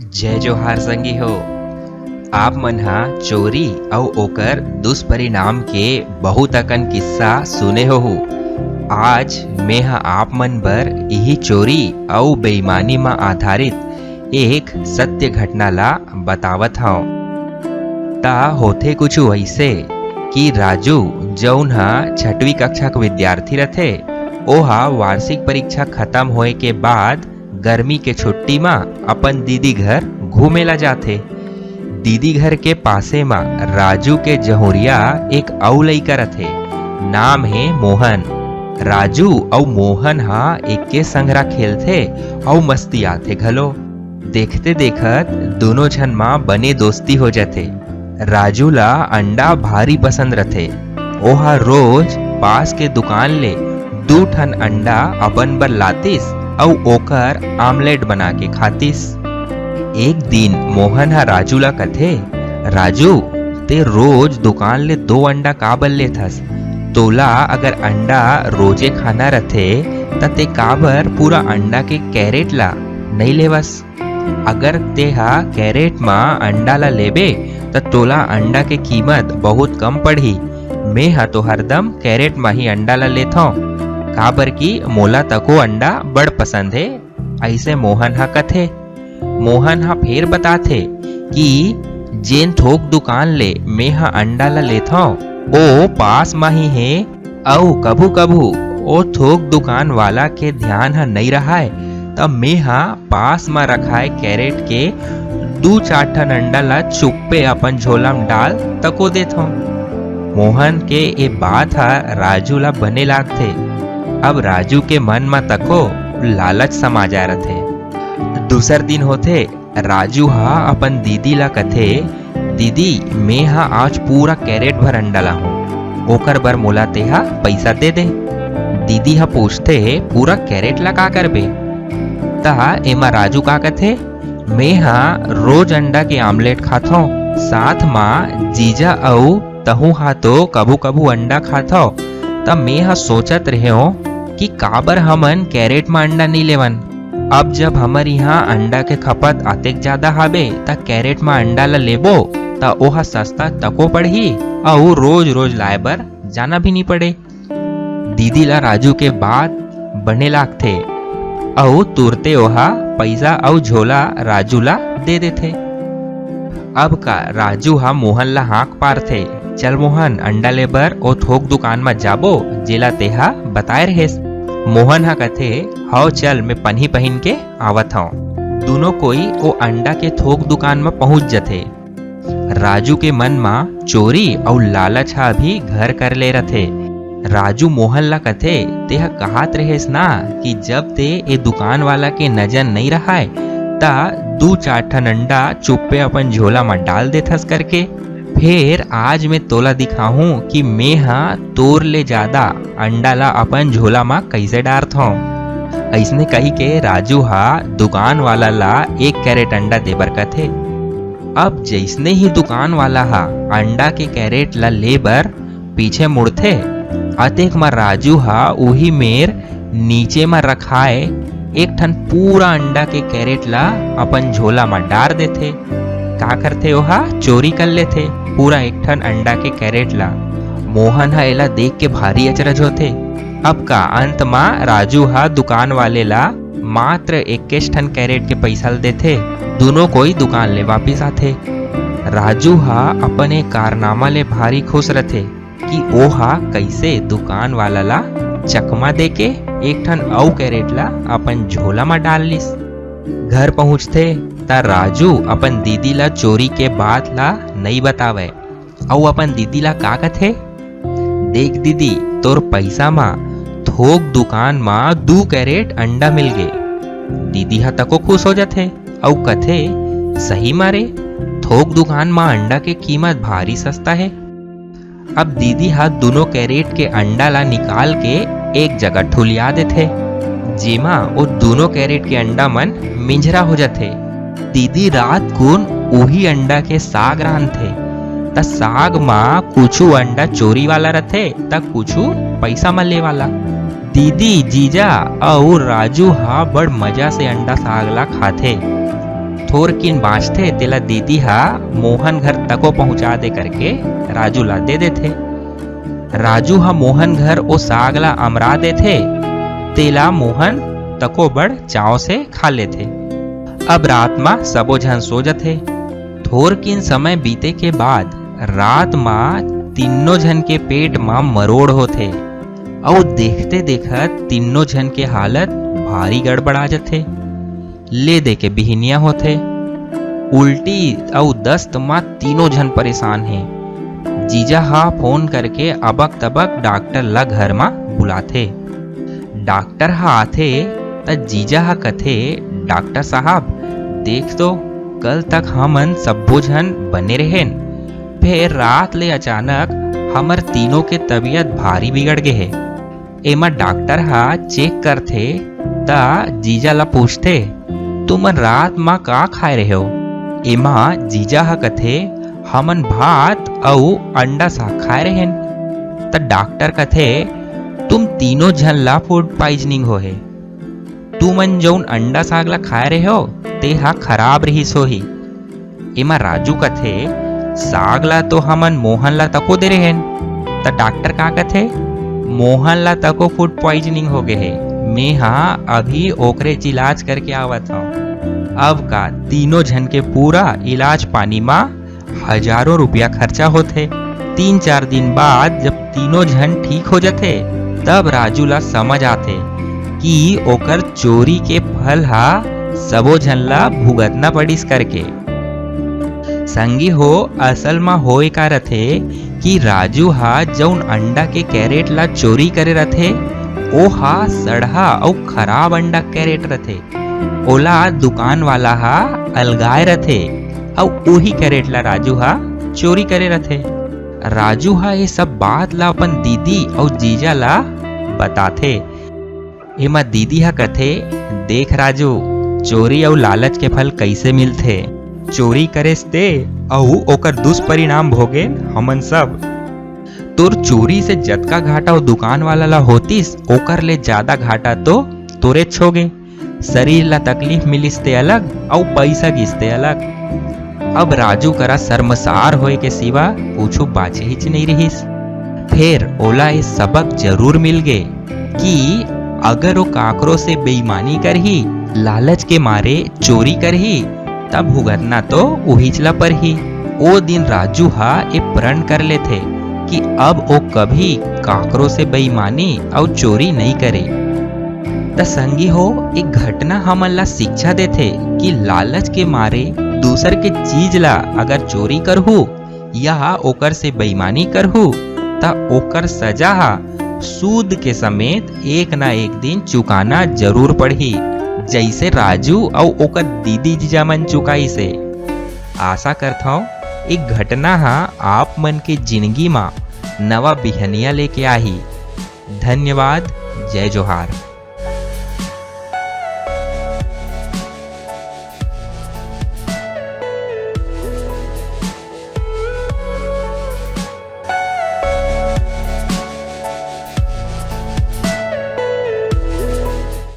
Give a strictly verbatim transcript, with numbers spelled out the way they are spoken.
जय जोहार संगी हो। आप मन ह चोरी अउ ओकर दुष्परिणाम के बहुत अकन किस्सा सुने होहू। आज मेंह आप मन बर इही चोरी अउ बेईमानी म आधारित एक सत्य घटना ला बतावत हंव। त होथे कुछु अइसे कि राजू, जउन ह छठवीं कक्षा के विद्यार्थी रथे, ओहा वार्षिक परीक्षा खत्म होए के बाद गर्मी के छुट्टी म अपन दीदी घर घूमे ला जाथे। दीदी घर के पासे म राजू के जहुरिया एक अउ लइका रथे, नाम हे मोहन। राजू अउ मोहन ह एके संघरा खेलथे अउ मस्तियाथे घलो। देखते देखत दूनों झन म बने दोस्ती हो जाथे। राजू ला अंडा भारी पसंद रथे। ओहा रोज पास के दुकान ले दू ठन अंडा अपन बर लातिस अउ ओकर आमलेट बना के खातिस। एक दिन मोहन ह राजू ला कथे, "राजू, ते रोज दुकान ले दो अंडा काबर लेथस? तोला अगर अंडा रोजे खाना रथे, त ते काबर पूरा अंडा के कैरेट ला नइ लेवस? अगर ते ह कैरेट म अंडा ला लेबे, त तोला अंडा के कीमत बहुत कम पड़ही। मेंह तो हरदम कैरेट म ही अंडा ला लेथंव, काबर कि मोला तको अंडा बड़ पसंद हे।" अइसे मोहन ह कथे। मोहन ह फेर बताथे कि जेन थोक दुकान ले मेंह अंडा ला लेथंव, ओ पास म ही हे, अउ कभू-कभू ओ थोक दुकान वाला के ध्यान ह नइ रहय, त मेंह पास म रखाय कैरेट के दू चार ठन अंडा ला चुप्पे अपन झोला म डाल तको देथंव। मोहन के ए बात ह राजू ला बने लागथे। अब राजू के मन म तको लालच समा जाय रथे। दूसर दिन होथे, राजू ह अपन दीदी ला कथे, "दीदी, मेंह आज पूरा कैरेट भर अंडा लाहूं, ओकर बर मोला तेहा पइसा दे दे।" दीदी ह पूछथे, "पूरा कैरेट ला का करबे?" त एमा राजू का कथे, "मेंह रोज अंडा के आमलेट खाथंव, साथ म जीजा अउ तहूं ह तो कभू-कभू अंडा खाथव, त मेंह सोचत रहेंव कि काबर हमन कैरेट म अंडा नइ लेवन। अब जब हमर इहां अंडा के खपत अतेक जादा हाबे, त कैरेट म अंडा ल लेबो, त ओह सस्ता तको पड़ही अउ रोज-रोज लाए बर जाना भी नइ पड़े।" दीदी ला राजू के बात बने लागथे अउ तुरते ओहा पइसा अउ झोला राजू ला दे देथे। अब का राजू ह मोहन ला हांक पारथे, "चल मोहन, अंडा ले बर ओ थोक दुकान म जाबो, जेला तेहा बताए रहेस।" मोहन ह कथे, "हव चल, मैं पनही पहिन के आवत हंव।" दूनों कोई ओ अंडा के थोक दुकान म पहुंच जथे। राजू के मन म चोरी अउ लालच ह अभी घर कर ले रथे। राजू मोहन ला कथे, "तेहा कहात रहेस ना कि जब ते ए दुकान वाला के नजर नइ रहय, त दू चार ठन अंडा चुप्पे अपन झोला म डाल देथस करके। फेर आज मैं तोला दिखाहूं कि मेंह तोर ले जादा अंडा ला अपन झोला म कइसे डारथंव।" अइसने कहिके राजू ह दुकान वाला ला एक कैरेट अंडा देबर कथे। अब जइसने ही दुकान वाला ह अंडा के कैरेट ला ले बर पीछे मुड़थे, अतेक म राजू ह उही मेर नीचे म रखाए एक ठन पूरा अंडा के कैरेट ला अपन झोला म डार देथे। का करथे, ओहा चोरी कर लेथे पूरा एक ठन अंडा के कैरेट ला। मोहन ह एला देख के भारी अचरज होथे। अब का, अंत म राजू ह दुकान वाले ला मात्र इक्कीस ठन कैरेट के पइसा ल देथे। दूनों कोई दुकान ले वापिस आथे। राजू ह अपन ए कारनामा ले भारी खुश रथे कि ओहा कइसे दुकान वाला ला चकमा देके एक ठन अउ कैरेट ला अपन झोला म डाल लिस। घर पहुंचथे त राजू अपन दीदी ला चोरी के बात ला नइ बतावय। अउ अपन दीदी ला का कथे, "देख दीदी, तोर पइसा म थोक दुकान म दू कैरेट अंडा मिल गे।" दीदी ह तको खुश हो जथे अउ कथे, "सही म रे, थोक दुकान म अंडा के कीमत भारी सस्ता हे।" अब दीदी ह दूनों कैरेट के अंडा ला निकाल के एक जगह ठुलिया देथे, जेमा ओ दूनों कैरेट के अंडा मन मिंझरा हो जथे। दीदी रात कुन उही अंडा के साग रांधथे, त साग म कुछु अंडा चोरी वाला रथे, त कुछु पइसा म ले वाला। दीदी, जीजा अउ राजू ह बड़ मजा से अंडा साग ला खाथे। थोरकिन बांचथे, तेला दीदी हा मोहन घर तको पहुंचा दे करके राजू ला दे देथे। राजू हा मोहन घर ओ साग ला अमरा देथे, तेला मोहन तको बड़ चाव से खा लेथे। अब रात मा सबो झन सो जथे। थोरकिन समय बीते के बाद रात मा तीनों झन के पेट मा मरोड़ होथे, अउ देखते देखत तीनों झन के हालत भारी गड़बड़ा जथे। ले दे के बिहनिया होथे। उल्टी अउ दस्त मा तीनों झन परेशान हे। जीजा हा फोन करके अबक तबक डॉक्टर ला घर मा बुलाथे। डॉक्टर हा आथे त जीजा हा कथे, "डॉक्टर साहब, देख तो, कल तक हमन सब्बो झन बने रहेन, फेर रात ले अचानक हमर तीनों के तबीयत भारी बिगड़ गे हे।" एमा डॉक्टर हा चेक करथे त जीजा ला पूछथे, "तुमन रात मा का खाए रहे हो?" एमा जीजा हा कथे, "हमन भात अउ अंडा साग खाए रहेन।" त डॉक्टर कथे, "तुम तीनों झन ला फूड पॉइजनिंग होहे। तुमन जउन अंडा साग ला खाए रहे हो, ते हा खराब रिहिस होही।" एमा राजू कथे, "साग ला तो हमन मोहन ला तको दे रहेन।" त डॉक्टर का कथे, "मोहन ला तको फूड पॉइजनिंग हो गे हे, मेहा अभी ओकरे इलाज करके आवत हंव।" अब का तीनों झन के पूरा इलाज पानी मा हजारों रुपया खर्चा होथे। तीन चार दिन बाद जब तीनों झन ठीक हो जथे, तब राजू ला समझ आथे कि ओकर चोरी के फल हा सबो झन ला भुगतना पड़िस करके। संगी हो, असल मा होय का रथे कि राजू हा जउन अंडा के कैरेट ला चोरी करे रथे, ओ हा सड़हा अउ खराब अंडा कैरेट रथे। ओला दुकान वाला हा अलगाए रथे, अउ ओही कैरेट ला राजू हा चोरी करे रथे। राजू हा ये सब बात ला अपन दीदी अउ जीजा ला बताथे। एमा दीदी हा कथे, "देख राजू, चोरी अउ लालच के फल कइसे मिलथे। चोरी करेस ते अउ ओकर दुष्परिणाम भोगेन हमन सब। तोर चोरी से जतका घाटा ओ दुकान वाला ला होतिस, ओकर ले जादा घाटा तो तोरेच होगे। शरीर ला तकलीफ मिलिस ते अलग, अउ पइसा गिस ते अलग।" अब राजू करा शर्मसार होए के सिवा कुछु बाचे हिच नइ रिहिस। फेर ओला ए सबक जरूर मिल गे कि अगर ओ काकरो से बेईमानी करही, लालच के मारे चोरी करही, तब भुगतना तो उहीच ला परही। ओ दिन राजू हा ए प्रण कर लेथे कि अब ओ कभी काकरो से बेईमानी अउ चोरी नइ करे। त संगी हो, एक घटना हमन ला शिक्षा देथे कि लालच के मारे दूसर के चीज ला अगर चोरी करहू या ओकर से बेईमानी करहू, त ओकर सजा हा सूद के समेत एक ना एक दिन चुकाना जरूर पड़ही, जइसे राजू अउ ओकर दीदी जीजा मन चुकाइस हे। आशा करथंव, एक घटना हा आप मन के जिनगी मा नवा बिहनिया लेके आही। धन्यवाद। जय जोहार।